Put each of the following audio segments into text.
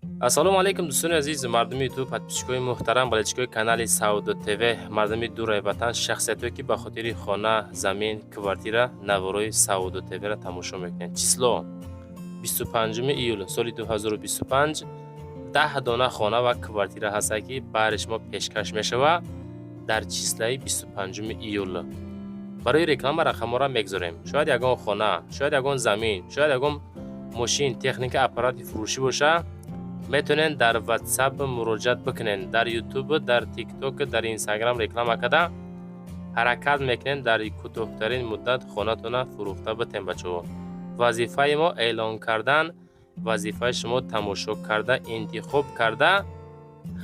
Ассалому алайкум, дӯстони азиз, мардуми Ютуб, подписчикои муҳтарам, болельщикои канали Савдо ТВ, мардуми дураи ватан, шахсиятое, ки ба хотири хона, замин, квартира наворои Савдо ТВро тамошо мекунед. Число 25 июл соли 2025. 10 дона хона ва квартира ҳастад, ки баҳри шумо пешкаш мешавад дар числаи 25 июл. Барои реклама рақамҳоро мегузорем. Шояд ягон хона, шояд ягон замин, шояд ягон мошин, техника, аппарати фурӯшӣ боша, метавонед дар Ватсап муроҷиат бикунед. Дар Ютуб, дар Тикток, дар Инстаграм реклама карда, ҳаракат мекунем, дар кӯтоҳтарин муддат хонатона фурӯхта битем. Бачаҳо, вазифаи мо эълон кардан, вазифаи шумо тамошо карда, интихоб карда,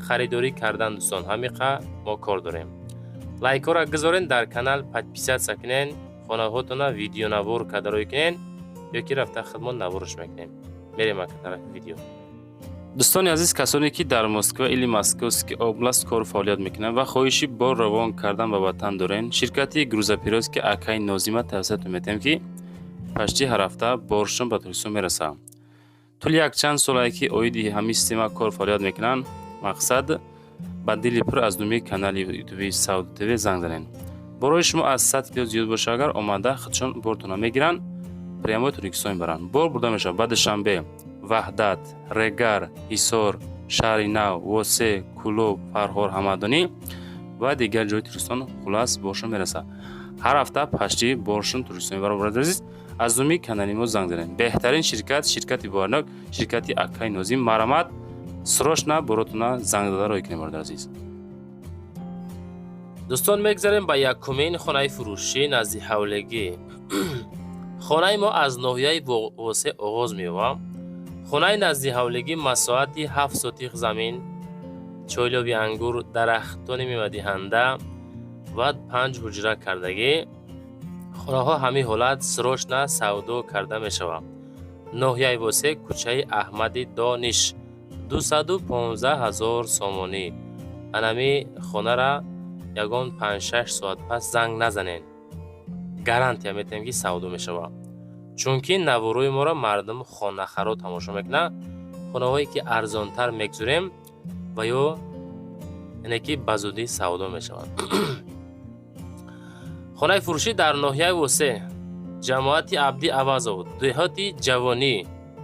харидорӣ кардан. Дӯстон, ҳамиқа мо кор дорем. Лайкҳоро гузорен, дар канал подписаться кунен, хонаҳотона видеонавор карда рӯй кунен ё ки рафта худмон наворш мекунем. Мерем ака тарафи видео. Дӯстони азиз, касоне, ки дар Москва или Московский область кору фаъолият мекунанд ва хоҳиши бор равон кардан ба ватан дорен, ширкати грузоперевозки акай Нозима тавсиятон метиҳем, ки почти ҳар ҳафта боршон ба Тоҷикистон мерасад. Тӯли якчанд солае, ки оиди ҳамин система кор фаъолият мекунанд. Мақсад, ба дили пур аз номи канали Ютуби Савдо ТВ занг занед. Борои шумо аз 100 кило зиёд боша агар, омада худшон бортона мегиранд, прямой Тоҷикистон мебаранд. Бор бурда мешавад ба Душанбе, Ваҳдат, Регар, Ҳисор, Шаҳри Нав, Восе, Кӯлоб, Фархор, Ҳамадонӣ ва дигар ҷои Тоҷикистон. Хулас, боршон мерасад. Ҳар ҳафта почти боршон Тоҷикистон мебаранд. Бародари азиз, аз номи канали мо занг занед. Беҳтарин ширкат, ширкати боварнок, ширкати акай Нозим. Марамат, срочно боротона занг зада рой кунед, бародари азиз. Дӯстон, мегзарем ба якумин хонаи фурӯшӣ назди ҳавлегӣ. Хонаи мо аз ноҳияи Восе оғоз меёбад. Хонаи назди ҳавлегӣ, масоҳати 7 сотих замин, чойлоби ангур, дарахтони мевадиҳанда ва панҷ ҳуҷра кардагӣ. Хонаҳо ҳамин ҳолат срочно савдо карда мешавад. Ноҳияи Восе, кӯчаи Аҳмади Дониш, 215 000 сомонӣ. Анами хонара ягон 5-6 соат пас занг назанед, гарантия метиҳем, ки савдо мешавад, чунки наворои моро мардум хонахаро тамошо мекунад. Хонаҳое, ки арзонтар мегузорем, ва ё ине, ки ба зудӣ савдо мешаванд. Хонаи фурӯшӣ дар ноҳияи Восе, ҷамоати Абди Авазов, деҳоти Ҷавонӣ,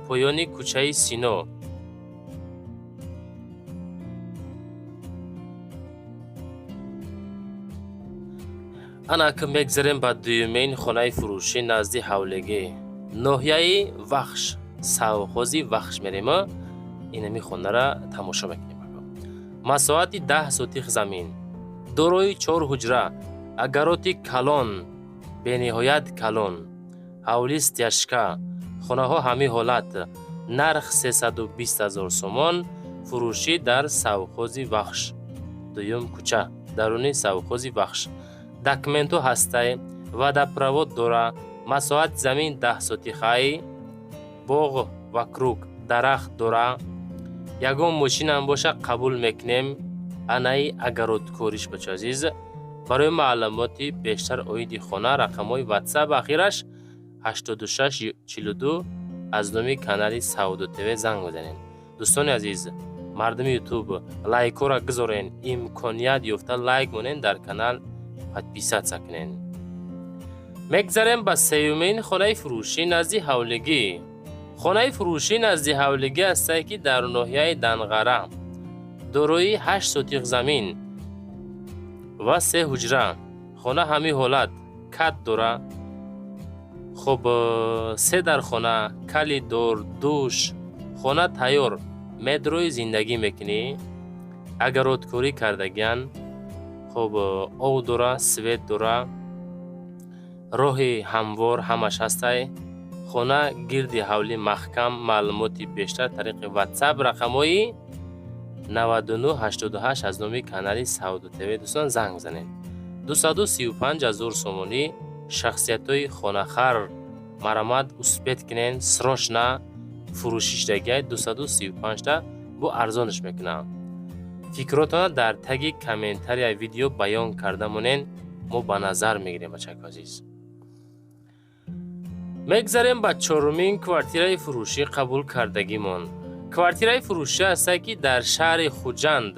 поёни кӯчаи Сино. Ана ки мегзарем ба дуюмин хонаи фурӯшӣ назди ҳавлегӣ, ноҳияи Вахш, совхози Вахш мерем. Инами хонара тамошо мекунем. Масоҳати 10 сотих замин, дорои чор ҳуҷра, огороди калон, бениҳоят калон, ҳавли стяжка. Хонаҳо ҳамин ҳолат, нарх 320 000 сомон. Фурӯшӣ дар совхози Вахш, дуюм кӯча, даруни совхози Вахш. Документҳо ҳастай, водопровод дора. Масоҳати замин 10 сотихай, боғ вокруг, дарахт дора. Ягон мошинам боша, қабул мекунем. Анаи огородкориш. Бачо азиз, барои маълумоти бештар оиди хона рақамҳои Ватсап ахираш 8642, аз номи канали Савдо ТВ занг бизанед. Дӯстони азиз, мардуми Ютуб, лайкҳоро гузорен, имконият ёфта лайк монен, дар канал подписаться кунен. Мегзарем ба сеюмин хонаи фурӯшӣ назди ҳавлигӣ. Хонаи фурӯшӣ назди ҳавлигӣ ҳастае, ки дар ноҳияи Данғара, дорои 8 сотих замин ва се ҳуҷра. Хона ҳамин ҳолат, кат дора. Хуб, се дархона, коридор, душ. Хона тайёр, медрои зиндагӣ мекунӣ, огородкорӣ кардагиян. Хуб, ов дора, свет дора, роҳи ҳамвор, ҳамаш ҳастай. Хона гирди ҳавлӣ маҳкам. Маълумоти бештар тариқи Ватсап, рақамҳои 9988, аз номи канали Савдо ТВ, дӯстон, занг бизанед. 235 000 сомонӣ. Шахсиятҳои хонахар, марамат, успеть кунен, срочно фурӯшишдагиай. 235-та бо арзонаш мекунам. Фикротона дар таги комментарияи видео баён карда монен, мо ба назар мегирем. Бачако азиз, мегзарем ба чорумин квартираи фурӯшӣ қабул кардагимон. Квартираи фурӯшӣ ҳастае, ки дар шаҳри Хуҷанд,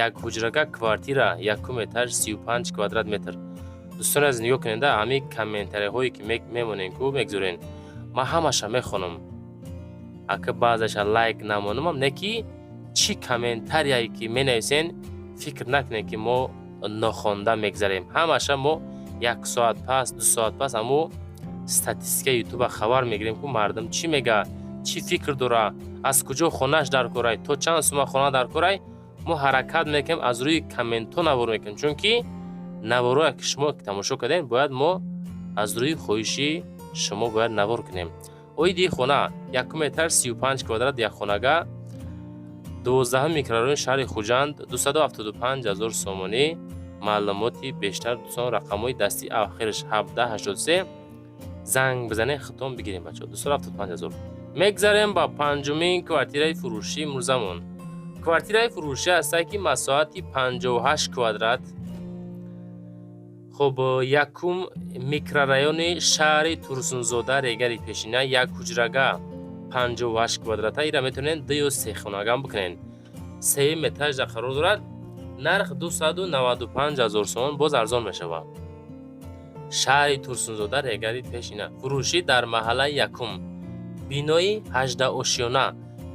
як ҳуҷрага квартира, якум этаж, 35 квадрат метр. Дӯстони азиз, нигоҳ кунед, ҳамин комментарияҳое, ки мемонем ку мегзорен, ман ҳамаша мехонам. Ака, баъзаша лайк намонамам, не ки чӣ комментарияе ки менависен, фикр накунед, ки мо нохонда мегзарем. Ҳамаша мо як соат пас, 2 соат пас ҳамо статистикаи Ютуба хабар мегирем, ку мардум чӣ мега, чӣ фикр дора, аз куҷо хонааш дар корай, то чанд сума хона дар корай. Мо ҳаракат мекунем, аз рӯи комментҳо навор мекунем, чунки наворое, ки шумо тамошо кардем, бояд мо аз рӯи хоҳиши шумо бояд навор кунем. Оиди хона: якум этаж, 35 квадрат, якхонага, 12-ҳум микрорайони шаҳри Хуҷанд, 275 ҳазор сомонӣ. Маълумоти бештар, дӯстон, рақамҳои дастии охираш 1783, занг бизанед, худтон бигирем, бачаҳо. 275 ҳазор. Мегзарем ба панҷумин квартираи фурӯшӣ имрӯзамон. Квартираи фурӯшӣ ҳастае, ки масоҳати 58 квадрат. Хуб, якум микрорайони шаҳри Турсунзода, Регари пешина, як ҳуҷрага, 58 квадрата. Ира метавонед ду ё се хонагам бикунед. Сеюм этажда қарор дорад. Нарх 295 ҳазор сомон, боз арзон мешавад. Шаҳри Турсунзода, Регари пешина. Фурӯшӣ дар маҳаллаи якум, бинои ҳаждаҳошёна,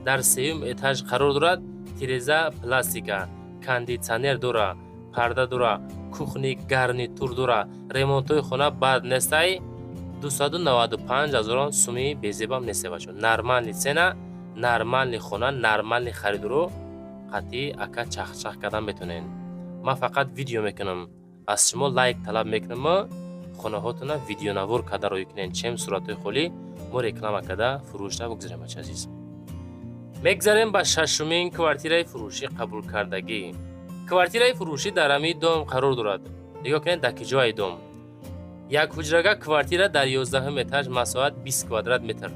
дар сеюм этаж қарор дорад. Тиреза пластика, кондитсионер дора, парда дора, кухни гарнитур дора. Ремонтҳои хона бад нестай. 295 ҳазорон суми безебам несте, бачо. Нормальный цена, нормальный хона, нормальный харидоро қатъи ака чахчах кардан метонен. Ман фақат видео мекунам, аз шумо лайк талаб мекунам. Хонаҳотона видеонавор карда роӣ кунед, чем суратҳои холӣ мо реклама карда фурӯшта бигзарем, бача азиз. Мегзарем ба шашумин квартираи фурӯшӣ қабулкардагӣ. Квартираи фурӯшӣ дар ҳамин дом қарор дорад. Нигоҳ кунед, дар киҷои дом. Як ҳуҷрага квартира дар 11-ум этаж, масоҳат 20 квадрат метр,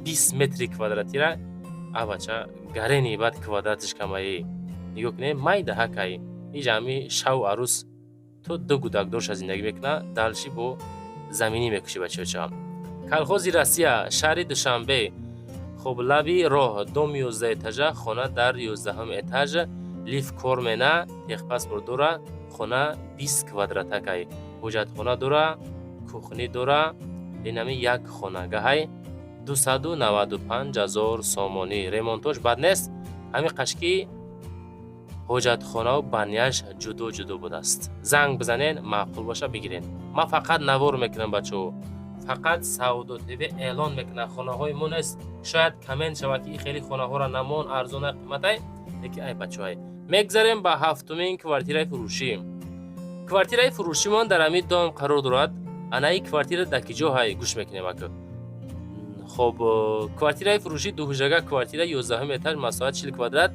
20 метри квадратира. Абача, гарени баъд квадратиш камаи. Нигоҳ кунед, майда ҳакай иҷа. Ҳами шаву арӯс то ду гудакдорша зиндагӣ мекунад, дальше бо заминӣ мекушӣ, бачаоча. Колхози Россия, шаҳри Душанбе. Хуб, лаби роҳ, дом 11 этажа, хона дар 11-ум этаж, лифт кор мена, техпаспорт дора. Хона 20 квадратакай, ҳуҷҷатхона дора, кухни дора. Инами як хонагаҳай, 295 ҳазор сомонӣ. Ремонтош бад нест, ҳамин қашки ҳоҷатхонаву баняш ҷудо ҷудо будааст. Занг бизанен, маъқул боша, бигирен. Ман фақат навор мекунам, бачаҳо, фақат Савдо ТВ эълон мекунад, хонаҳои мо нест. Шояд коммент шавад, ки хеле хонаҳоро намон, арзона, қиматай, лекин ай бачаҳай. Мегзарем ба ҳафтумин квартираи фурӯшӣ. Квартираи фурӯшимон дар ҳамин дом қарор дорад. Анаи квартира дар ки ҷоҳай, гӯш мекунем ака. Хоб, квартираи фурӯшӣ: дуҳуҷрага квартира, 11-ум этаж, масоҳат 40 квадрат,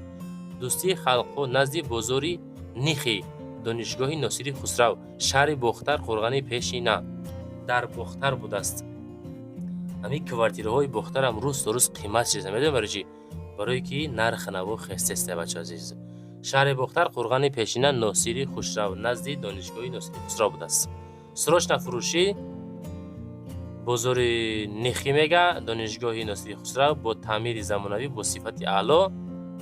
Дӯстии халқҳо, назди бозори Нихи, донишгоҳи Носири Хусрав, шаҳри Бохтар, Қурғани пешина, дар Бохтар будааст. Ҳамин квартираҳои Бохтарам рӯз то рӯз қимат шида. Медонем барои чӣ? Барое ки нархи наво хестеста, бача азиз. Шаҳри Бохтар, Қурғани пешина, Носири Хушрав, назди донишгоҳи Носири Хусрав будааст. Срочно фурӯшӣ, бозори Нихӣ мега, донишгоҳи Носири Хусрав, бо таъмири замонавӣ, бо сифати аъло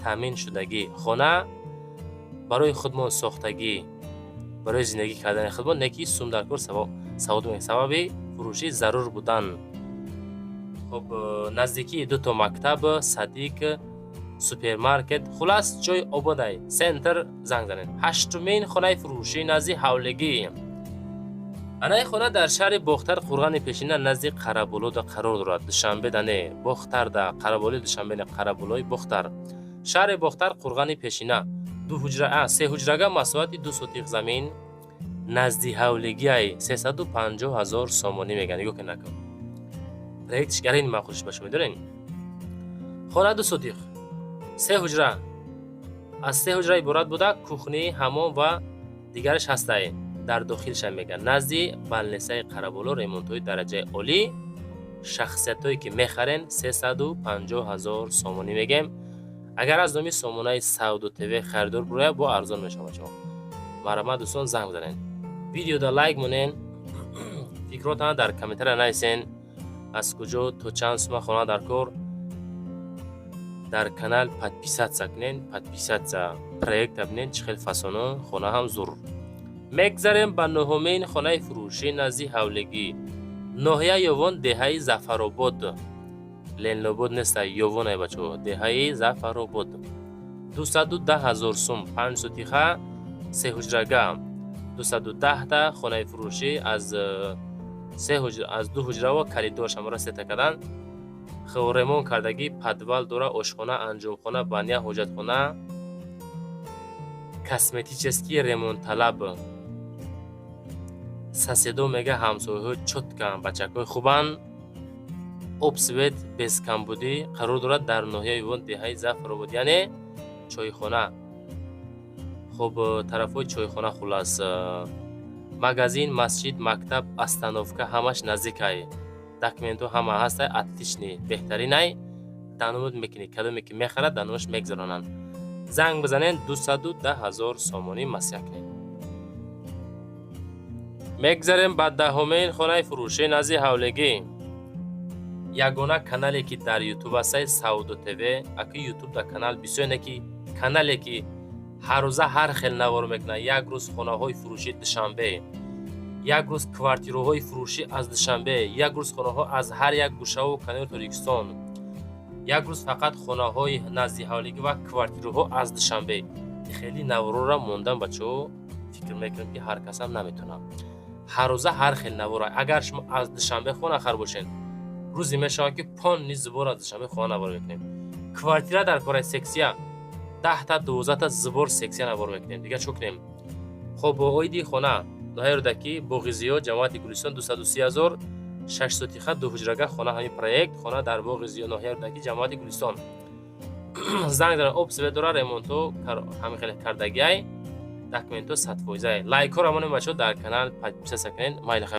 таъмин шудагӣ. Хона барои худмон сохтагӣ, барои зиндагӣ кардани худмон, не ки сум дар кор савдо. Сабаби фурӯшӣ зарур будан. Хуб, наздикии дуто мактаб, садик, супермаркет, хулас, ҷои ободай, центр. Занг занед. Ҳаштумин хонаи фурӯшӣ назди ҳавлигӣ. Анаи хона дар шаҳри Бохтар, Қурғани пешина, назди Қараболода қарор дорад. Душанбеда не, Бохтарда, Қараболои Душанбе не, Қараболои Бохтар, шаҳри Бохтар, Қурғани пешина. Ду ҳуҷра, се ҳуҷрага, масоҳати 2 сотих замин, назди ҳавлигиай, 350 ҳазор сомонӣ мегӯянд. Нигоҳ кунед, накун, проектиш гарини маъқулш ба шумо медонед. Хона 2 сотих, се ҳуҷра, аз се ҳуҷра иборат буда, кухни, ҳамом ва дигараш ҳастай дар дохилша мегӯянд. Назди балнесаи Қараболо, ремонтҳои дараҷаи олӣ. Шахсиятҳое ки мехарен, 350 ҳазор сомонӣ мегӯем. Агар аз номи сомонаи Савдо ТВ харидор бурояд, бо арзон мешавад, бачаҳо. Марҳамат, дӯстон, занг бизанед. Видеода лайк монен, фикротана дар комментария нависен, аз куҷо, то чанд сума хона дар кор. Дар канал подписаться кунен, подписаться. Проекта бинен, чӣ хел фасону хона ҳам зур. Мегзарем ба нуҳумин хонаи фурӯшӣ назди ҳавлигӣ, ноҳия Ёвон, деҳаи Зафаробод. Ленинобод неста, Ёвонай, бачаҳо, деҳаи Зафаробод. 210 000 сум, 5 сотиха, сеҳуҷрага, 210-та хонаи фурӯшӣ аз се, аз ду ҳуҷраво коридор шамора сета кардан. Ремонт кардагӣ, подвал дора, ошхона, анҷомхона, баня, ҳоҷатхона, косметический ремонтталаб. Соседо мега, ҳамсояҳои чёткан, бачакҳои хубанд. Об, свет без камбудӣ. Қарор дорад дар ноҳияи Ёвон, деҳаи Зафаробод, яъне чойхона. Хуб, тарафҳои чойхона. Хуллас, магазин, масҷид, мактаб, остановка ҳамаш наздикай. Документҳо ҳама ҳастай, отличный, беҳтаринай. Данумуд мекунӣ, кадоме ки мехарад, данумаш мегзаронанд. Занг бизанед, 210 000 сомонӣ маслиҳат кунед. Мегзарем ба даҳумин хонаи фурӯшӣ назди ҳавлигӣ. Ягона канале, ки дар Ютуб ҳастай, Савдо ТВ. Аки Ютуб дар канал бисёр не, ки канале, ки ҳаррӯза ҳар хел навор мекунад. Як рӯз хонаҳои фурӯшии Душанбе, як рӯз квартираҳои фурӯшӣ аз Душанбе, як рӯз хонаҳо аз ҳар як гӯшаву канори Тоҷикистон, як рӯз фақат хонаҳои назди ҳавлигӣ ва квартираҳо аз Душанбе. Хеле наворора мондан, бачаҳо, фикр мекунам, ки ҳар касам наметавонад. Ҳаррӯза ҳар хел навора. Агар шумо аз Душанбе хона хар бошед, рӯзе мешавад, ки полный сбор аз Душанбе хона навор мекунем. Квартира дар кораи сексия, 10-та, 12-та сбор сексия навор мекунем. Дигар чӣ кунем? Хоб, оиди хона: ноҳияи Рӯдакӣ, Боғи Зиё, ҷамоати Гулистон, 230 000, 6 сотиха, дуҳуҷрага хона. Ҳамин проект хона дар Боғи Зиё, ноҳияи Рӯдакӣ, ҷамоати Гулистон. Занг дорад. Об, свет дора, ремонтҳо ҳамин хеле кардагиай, документҳо 100%-ай. Лайкҳоро монем, бачаҳо, дар канал подписаться кунед. Майли, хайр.